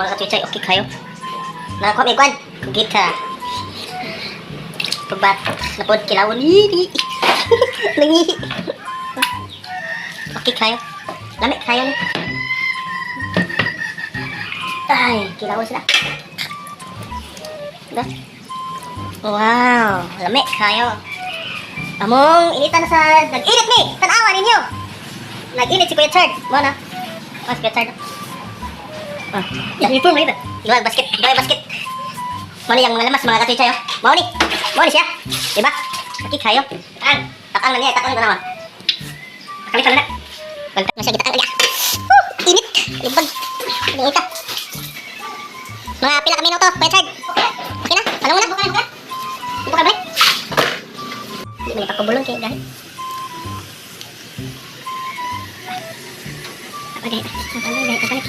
Mga kachichay, okay kayo. Nakakuha may kwan. Kugita. Pagbat. Napod, kilawon. Hini. Nangihi. Okay kayo. Lami kayo ni. Ay, kilawon sila. Diba? Wow, lami kayo. Among initan sa nag-init ni. Tanawa ninyo. Nag-init si Kuya Chard. Mo na. Oh, si Kuya Chard. Ah, yeah, uniform na ito. Gawa basket, gawa basket. Mo ni ang mga lamas, mga katuy oh. Mao ni. Mao ni siya. Diba? Okay kayo. Takang, takang na niya, takang tanawa. Takang na. Balik na siya kita. Ay, init. Libag. Init ka. Mga pila ka minuto, Kuya Chard. Okay na? Palong mo na. Buka ba? Hindi man ipakubulong kay dahil. Apa gaya? Apa gaya? Apa gaya?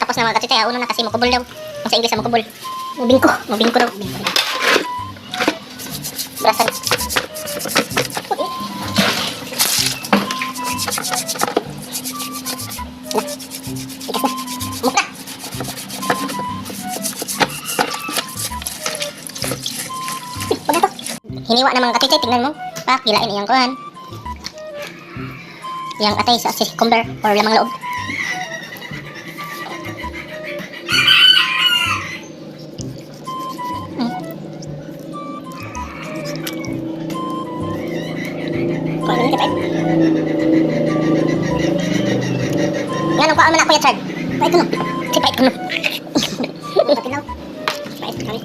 Tapos na, mga kachitay, uno na kasi mukubol daw. Kung sa English, mukubol. Mubingko, mubingko daw. Brasan. Na. Ikas na. Umok na. Wag na to. Hiniwa na, mga kachichay, tignan mo. Pak, gilain iyang kuhan. Yang atay sa si cucumber or lamang loob. Kuha na pait. Nga nung kuha man ako, Chard. Pait ko no. Si pait ko no. Patilaw. Pait kami.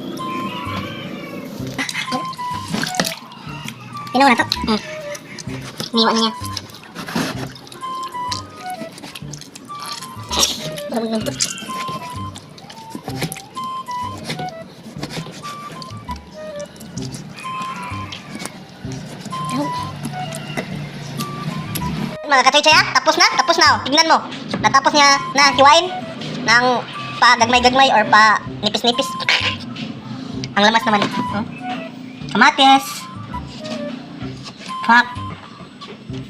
Tinaw na to. Iniwan na niya. Mga katoy, tapos na, tapos na. Oh. Tignan mo. Natapos niya na hiwain ng pa gagmay-gagmay or pa nipis-nipis. Ang lamas naman. Oh. Kamatis. Pak.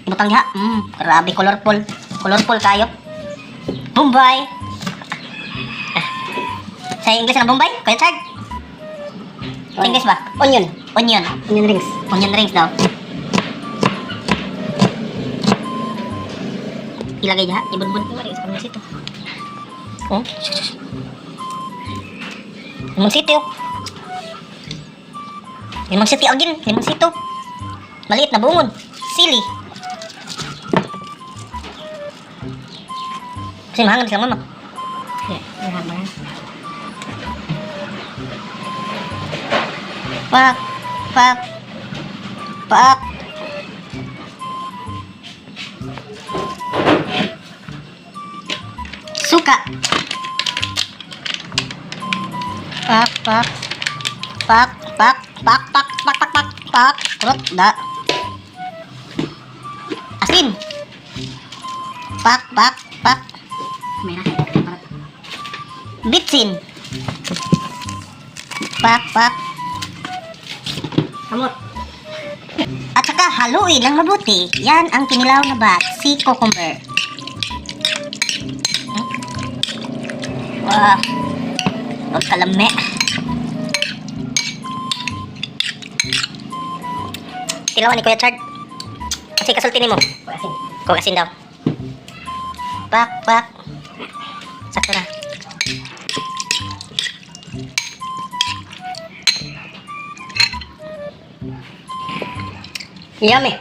Ibutang diha. Grabe colorful. Colorful kayo. Bombay. Ah. Sa English ang Bombay? Kuya Chard? Sa English ba? Onion. Onion. Onion rings. Onion rings daw. Ilagay diha, ibudbud mo rin sa kamunsito. Oh. Limoncito. Limoncito again, limoncito. Maliit na bungon. Sili. Kasi mahangan sila mama. Yeah, mahaba. Pak, pak, pak. Suka. Pak, pak, pak, pak, pak, pak, pak, pak, pak, pak, kurot, da. Asin. Pak, pak, pak. Merah. Bitsin. Pak, pak. Kamot. At saka haluin ng mabuti. Yan ang kinilaw na bat, si cucumber. Wow. Huwag kalame. Tilawan ni Kuya Chard. Kasi kasulti ni mo. Asin. Kung asin daw. Pak, pak. Sakto na. Yummy.